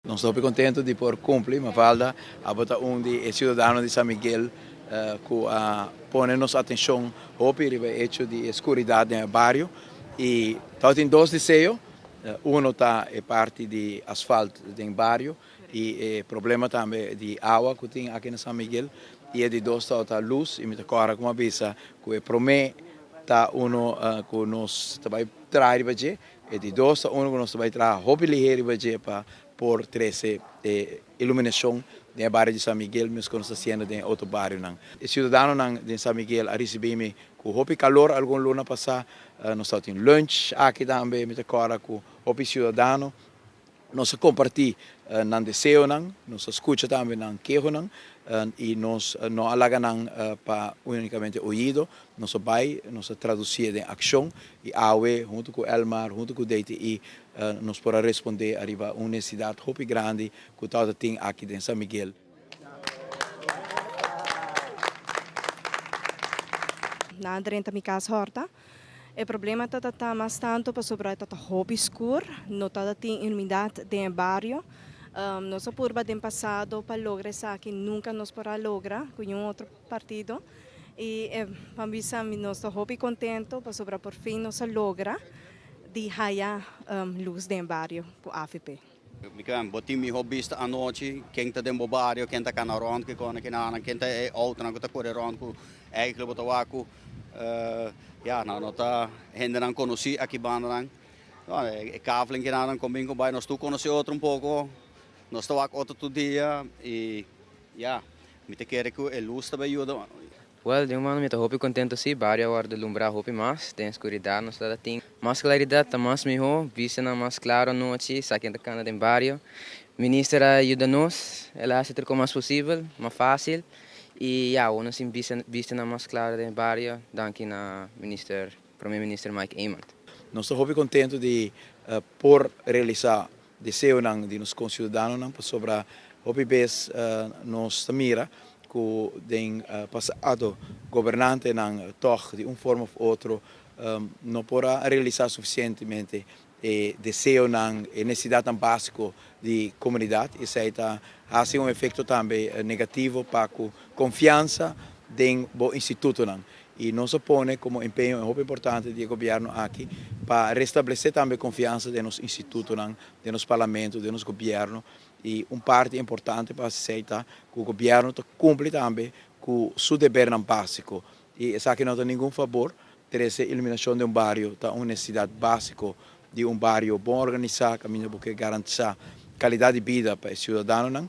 Nos ta hopi contento di por cumpli, Mafalda, abo ta un di e ciudadano di San Miguel cu a pone nos atencion hopi riba e hecho di e scuridad den e bario y tabatin dos deseo, uno ta e parti di asfalt den bario y e problema tambe di awa cu tin aki na San Miguel y e di dos tabata luz y mi ta corda como a bisa cu e prome ta uno cu nos ta bay traha riba dje. E di dos ta unu ku nos ta bai traha hopi lihé riba dje pa por trese e iluminashon den e bario di San Miguel mes ku nos ta hasiendo den e otro barionan. E siudadanonan den San Miguel a risibí mi ku hopi kalor algun luna pasá. Nos tabatin lunch aki tambe, mi ta kòrda ku hopi siudadano. Nos a kompartí nan deseonan, nos a skucha tambe nan kehonan i nos no a laga nan pa únikamente oido, nos a bai, nos a tradusié den akshon i awe huntu ku Elmar, huntu ku DTI nos por a respondé ariba un nesesidat hopi grandi ku tabata tin aki den San Miguel. Nan a drenta mi kas hòrta. E problema ta ta mas tanto pasobra e ta ta hopi skur, no ta ta tin ilumindat den e bario. Nos a purba den pasado pa logra esaki, nunca nos por a logra cu niun otro partido. Y pa bisa mi nos ta hopi contento pasobra por fin nos a logra di haya luz den e bario cu avp. Mi ke bo tin miho bista anochi, ken ta den bo bario, ken ta kana rond, kiko kinanan, ken ta e autonan ku ta kore rond ku eigenlijk bo ta wak ku ya nan no ta hendenan konosí aki bandanan. No, e kaveling kinanan kon bin kon bai, nos tur konosé otro un poko, nos ta wak otro tur dia i ya, mi ta kere ku e lus ta bai yuda. Wel, den un mano mi ta hopi contento si, bario a wordo lumbra hopi mas, den scuridad nos tabata tin mas claridad ta mas miho, bistanan mas claro anochi, sa ken ta cana den bario. Minister a yuda nos, el a haci tur cos mas posibel, mas facil, y ya, awor nos tin bistanan mas claro den bario, danki na Minister, Prome Minister Mike Eman. Nos ta hopi contento di por realisa deseonan di nos conciudadanonan pasobra hopi bes nos ta mira cu den pasado gobernantenan tog di un forma of otro no por a realisa suficientemente e deseonan, e necesidadnan basico di comunidad. Esey ta haci un efecto tambe negativo pa cu confiansa den bo institutonan. Y nos a pone como empeño hopi importante di e gobierno aki pa restablece tambe confiansa den nos institutonan, den nos parlamento, den nos gobierno. Y un parti importante pa haci esey ta cu gobierno ta cumpli tambe cu su debernan basico. Y esaki no ta ningun fabor, trece iluminacion den un bario ta un necesidad basico di un bario bon organisa caminda bo ke garantisa calidad di bida pa e ciudadanonan.